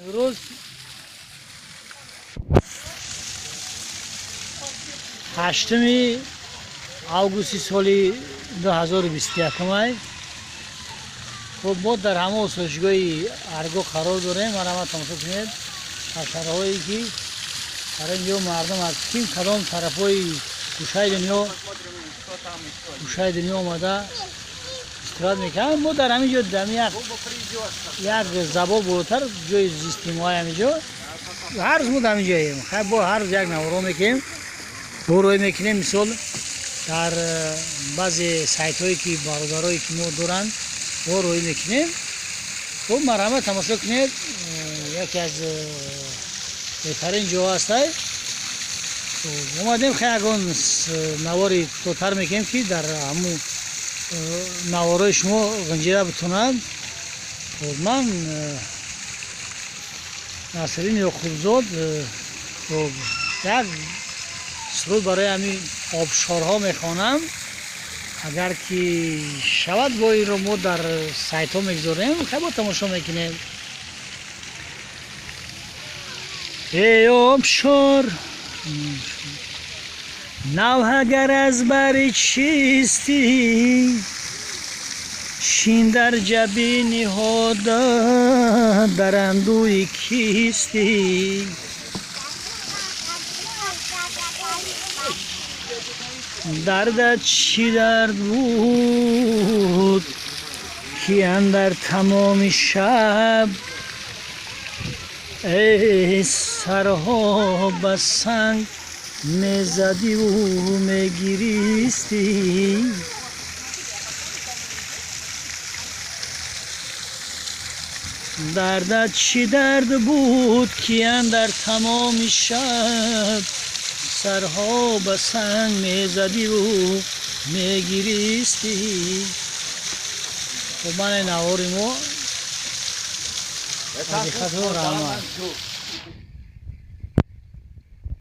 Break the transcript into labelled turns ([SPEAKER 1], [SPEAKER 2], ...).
[SPEAKER 1] Имрӯз 8 августи соли 2021. Хуб, мо дар ҳама осоишгоҳи Арго қарор дорем. Марҳамат, тамошо кунед ҳашараҳое, ки дар ин ҷо мардум аз ким кадом тарафҳои гӯшаи дунё омада истироҳат мекунанд. Мо дар ҳамин ҷо дар як забор болотар ҷои зисти мо, ҳамин ҷо ҳар рӯз мо дар ҳамин ҷоем. Хай, бо ҳар рӯз як наворо мекунем, борӯй мекунем. Мисол, дар баъзе сайтҳое, ки бародарое, ки мо доранд, бо рӯй мекунем. Хуб, марҳамат, тамошо кунед, яке аз беҳтарин ҷоҳо ҳастай. Омадем, хай, ягон навори кӯтоҳтар мекунем, ки дар ҳамун наворои шумо ғинҷида битонад. Ман Насриддин Ёқубзод як суруд барои ҳамин обшорҳо мехонам. Агар ки шавад, бо инро мо дар сайтҳо мегузорем. Хай, бо тамошо мекунем. Эй обшор, навҳагар аз бари чистӣ, шин дар ҷабини ҳода, дар андӯи кистӣ. Дардат чӣ дард буд, ки андар тамоми шаб, эй, сарҳо ба санг мезадиву мегиристӣ? Дардат чӣ дард буд, ки андар тамоми шаб сарҳо ба санг мезадиву мегиристӣ? Хуб, мана навори мо. Ҳақиқату раҳмат.